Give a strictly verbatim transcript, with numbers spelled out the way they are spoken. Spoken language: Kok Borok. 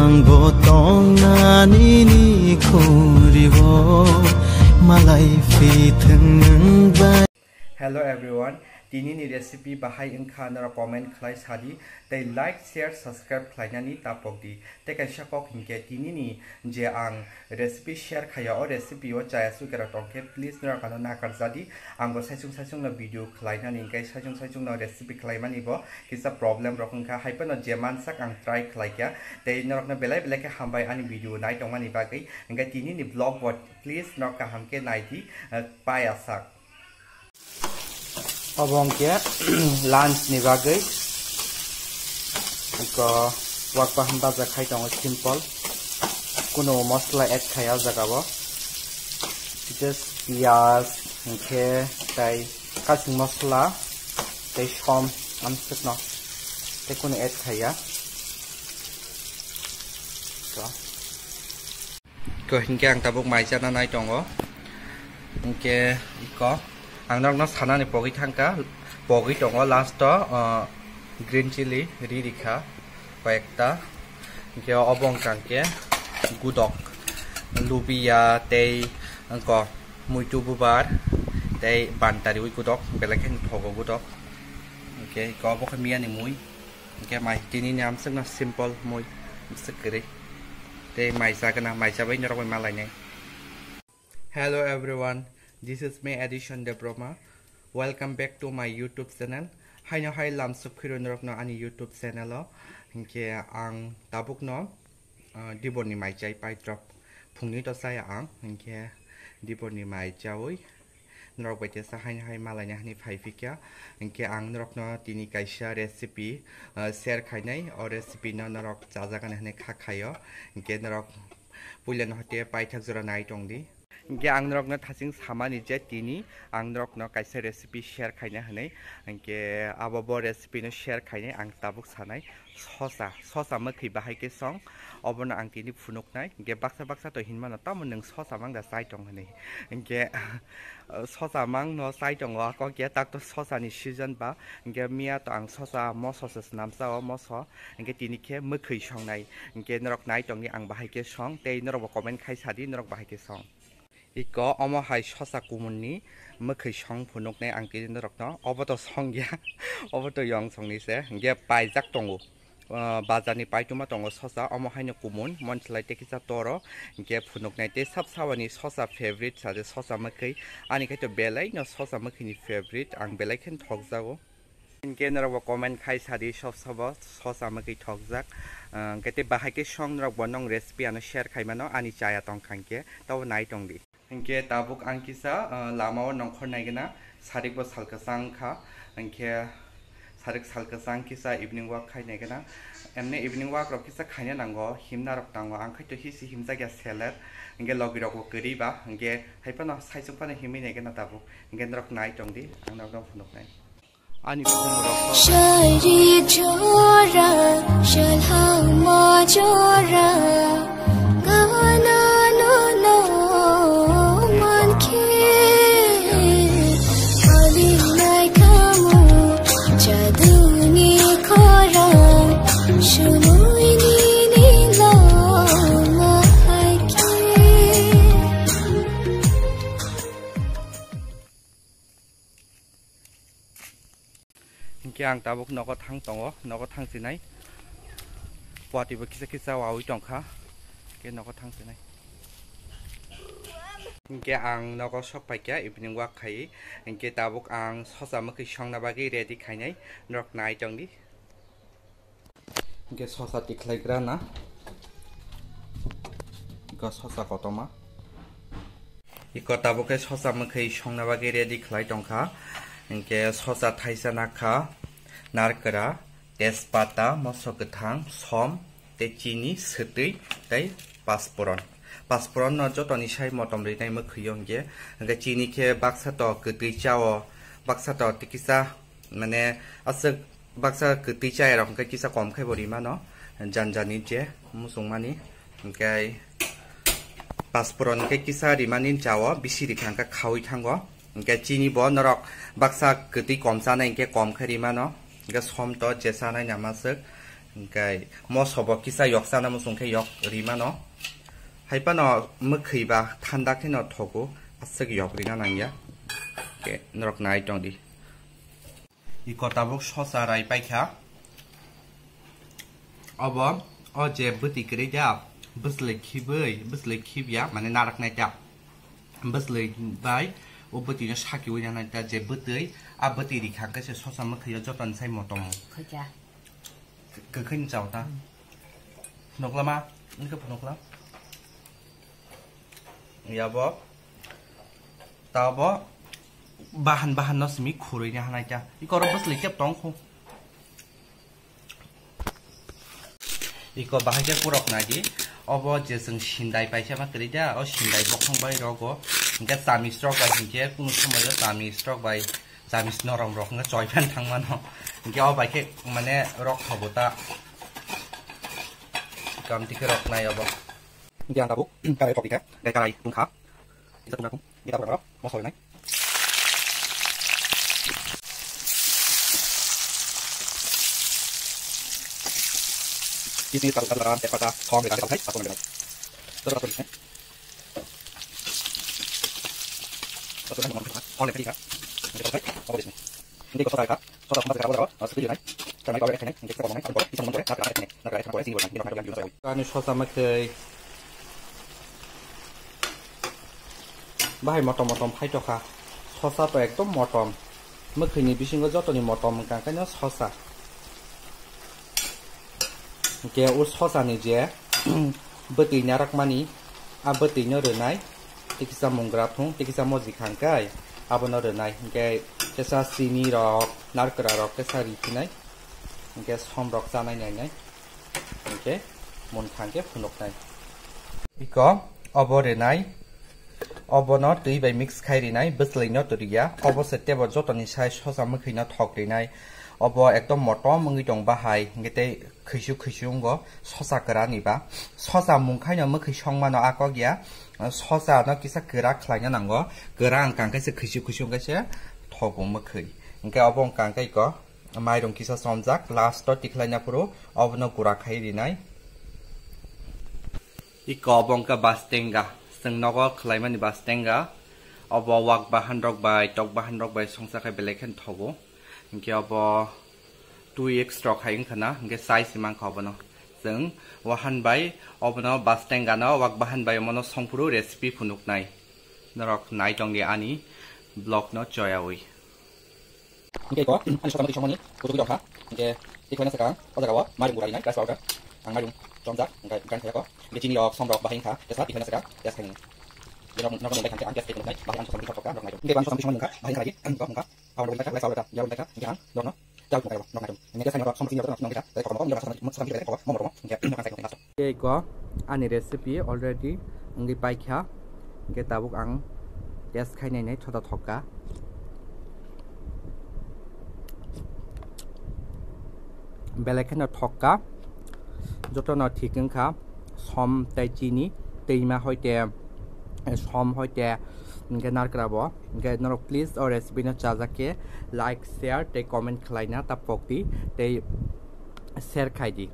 Ang bo tong nani ni khuri bo malai phi thwng nwng bai. Hello everyone, tini ni recipe bahai wngkha norok comment khlai sadi tei like, share, subscribe khlainani tapok di. Tei kaisa kok hinkhe tini ni je ang recipe share khaiya, o recipe o chaya sukera tongkhe please norok ano nakar jadi. Ang bo saichung saichung no video khlainani hinkhe saichung saichung no recipe khlaimani bo kisa problem rok wngkha, hai phano je mansak ang try khlaikha tei norokno belai belai khe hambai ani video nai tongmani bagwi. Hinkhe tini ni vlog bo please norok kaham khe nai di, eh, paya sak. Obo hwnkhe lunch ni bagwi iko wak bahan baja khai tongo simple, kuno mosla add khai o jaga o, just piyaj hinkhe tai kasing mosla tei som amswkno tei kuno add khaiya. Ko hinkhe ang tabuk mai chana nai tongo. Hinkhe iko ang norokno sanani pogwi thangkha, pogwi tongo last o, uh, green chili ri rikha koyekta. Hinkhe obo wngkha hinkhe gudok, lubiya tei wngkha muitu bubar tei bantariwi gudok, belai kheno thogo gudok. Hinkhe iko obo khe miyani mui. Hinkhe mai tini ni amswkno simple mui, amswk kwrwi. Tei mai chagwna, mai chabai norok bai malainai. Hello everyone, this is me Addition Debroma. Welcome back to my YouTube channel. Haino hai lamsuk phiro norokno ani YouTube channel o. Hinkhe ang tabukno, ah, diborni mai chai paidrop. Phungni to chaya ang, hinkhe diborni mai chaui norok bai tesa haino hai malaina hani phai phikya. Hinkhe ang norokno tini kaisa recipe, ah, share khainai. O recipe no norok chajakani hani kha khaio. Hinkhe norok puila no hate paithak jora nai tongdi. Hinkhe ang norokno thaching samani je tini ang norokno kaisa recipe share khaina hinwi. Hinkhe abo bo recipe no share khainai ang tabuk sanai. Sosa, sosa mwkhwi bahai khe song, obono ang tini phunuknai. Hinkhe baksa baksa to hinmano, "Tamo nwng sosa mangda chai tong?" hinwi. Hinkhe sosa mangno chai tongo, a kok ya tak to sosa ni season ba. Hinkhe miya to ang sosa moso se swnam chao, moso. Hinkhe tini khe mwkhwi songnai. Hinkhe norok nai tongdi ang bahai khe song, tei norok bo comment khai sadi norok bahai khe song. Iko omo hai sosa kumun ni mwkhwi song phunuknai ang tini norokno. Obo to song ya, obo to yong song ni se. Hinkhe paijak tongo. Ah, bazar ni paituma tongo sosa, omo haino kumun, monthly tei kisa toro. Hinkhe phunuknai tei sab sawani sosa favorite sa je sosa mwkhwi. Ani khai to belai no sosa mwkhwi ni favorite, ang belai khe thokjago. Hinkhe norok bo comment khai sadi, sob sobo sosa mwkhwi thokjak. Ah, hinkhe tei bahai khe song norok bo nong recipe ano share khai mano, ani chaya tong kha hinkhe, tabo nai tong di. Hinkhe tabuk ang kisa, ah, lama o nongkhor nai gana, sarik bo sal kwchang kha, hinkhe sarik sal kwchang kisa evening walk khai nai gana. Emne evening walk rok kisa khaina nango, himna rok tango, ang khai to hisi himjak ya selet, hinkhe logi rok bo kwrwi ba, hinkhe hai phano saichung phano himwi nai gana tabuk, hinkhe norok nai tong di, ang norok no phunuk nai. Ani khumrok. Shari jora, shalhama jora, gana no no mankhe, pali nai kamu, jaduni khorang, sumui ni ni lama hai khe. Hinkhe ang tabuk nogo thang tongo, nogo thang sinai. Puati bo kisa kisa wawi tongkha. Hinkhe nogo thang sinai. Hinkhe ang nogo sok paikha evening walk khai. Hinkhe tabuk ang sosa mwkhwi songna bagwi ready khainai. Norok nai tongdi. Hinkhe sosa tikhlaigra na. Iko sosa kotorma. Iko tabuk khe sosa mwkhwi songna bagwi ready khlai tongkha. Hinkhe sosa thaisa nakha, narkra, tejpata, moso kwthang, som, tei chini, swtwi, tei pasporon. Pasporon no jotoni sai motom rinai mwkhwi o hinkhe. Hinkhe chini khe baksa to kwtwi chao, baksa to tikisa Mane aswk baksa kwtwi chaya rok hwnkhe kisa kom khe bo rimano, janjani je muchungmani. Hinkhe pasporon khe kisa rimani chao, bisi rikha hwnkhe khaui thango. Hinkhe chini bo norok baksa kwtwi kom chanai hinkhe kom khe rimano. Hinkhe som to je chanai namaswk. Hingke moso bo kisa yok chana muchung khe yok ri mano. Hai phano mwkhwi ba thanda kheno thogo, aswk yok rina nangya. Hingke norok nai tong di. Iko tabuk sosa rai paikha. Obo, o je bwtwi kwrwi da, bwslai khibwi, bwslai khibya, mane naraknai ta. Bwslai bai, o bwtwino sakiwi nanai ta, je bwtwi, a bwtwi ri kha khe se sosa mwkhwi o jotono sai motom. Khaikha. Kwkhwini chao ta. Hmm. Phunukla ma, wngkhe phunukla. Yabo, tabo, bahan bahan no simi khurui ni hanai ta. Iko oro bwslai tep tong khu. Iko bahai khe kurok nai di. Obo je chwng sindai paisa ma kwrwi da, o sindai bokhong bai rogo. Hingke chamis rok bai hingke kunu somoi o chamis rok bai, chamis norom rok hingke choi phan thang mano. Hingke o bai khe mane rok thobo ta. Kam tikhe rok nai obo. Hingke ang tabuk karai thok dikha, hingke karai tungkha. Kisa tungna tung, kisa tungna ro, moso nai. Kismis, kaju, kaju badam, tejpata, song, rega, rega, hai, satu lagi. Terus satu lagi. Satu lagi, song, rega, rega. Ini kosong, rega. Soda khumba jaga o, o, sikri nai. Sanai power khainai, hingke kisa bomnai, aboni pore, kisa bomnai, nakra khainai, nakra khainai, pore, sini bornai, nini nakra khainai, juni sai. Ani sosa mwkhwi. Bahai motom motom phai tokha. Sosa to ekdom motom. Mwkhwini bisingo jotoni motom wngkha, khaino sosa. Hingke o sosani je bwtwi narakmani, a bwtwino rwnai, tei kisa mungra thung, tei kisa moji khangkai, abono rwnai. Hingke kisa sini rok, narkra rok kisa ri phinai, hingke som rok chanai nainai, hingke mun khangke phunuknai. Iko obo rwnai, obono twi bai mix khai rinai, bwslai no twrwya, obo se tebo jotoni sai sosa mwkhwino thok rinai. Obo ekdom motom wngwi tong bahai, hingke tei khwisu khwisu wngo, sosa kwrani ba. Sosa mung khaino mwkhwi song mano a kok ya. Sosa no kisa kwrak khlaina nango, kwrak wngkha khe se khwisu khwisu wngkha se thogo mwkhwi. Hingke obo wngkha khe iko mairung kisa chomjak, last o tikhlaina phuru obono gura khai rinai. Iko obo wngkha bastenga, chwng nogo khlaimani bastenga. Obo wak bahan rok bai, tok bahan rok bai songsa khai belai khe thogo. Hingke obo two X rok hai wngkha na, hingke size se mankha obono. Chwng wahan bai obono bastenga no wak bahan bai omono songphuru recipe phunuknai. Norok nai tongdi ani vlog no choyawi. Hingke iko, ani sosa mwkhwi songmani kuchugi rok ha. Hingke tikhlaina swkang o jaga o mairung gura rinai, rice powder. Ang mairung chomjak, hingke grind khaiyako. Hingke chini rok, som rok bahai wngkha, tesa tikhlaina swkang test khainai. Hingke norok, norok nai thangkhe ang test khainai, bahai ani sosa mwkhwi songkha, norok nai tong. Hingke ang sosa mwkhwi songmani wngkha, bahai wngkha lagi, ang wngkha. Power wngkha, rice powder ta, yar wngkha, hingke ang norokno. Tei ko ani recipe already wngwi paikha, hingke tabuk ang test khai nainai thota thokka. Belai kheno thokka, jotono thik wngkha, som tei chini, twima hoite, som hoite, hingke narkra bo, hingke norok please o recipe no chajak khe like, share tei comment khlaina ta pokdi tei share khaidi.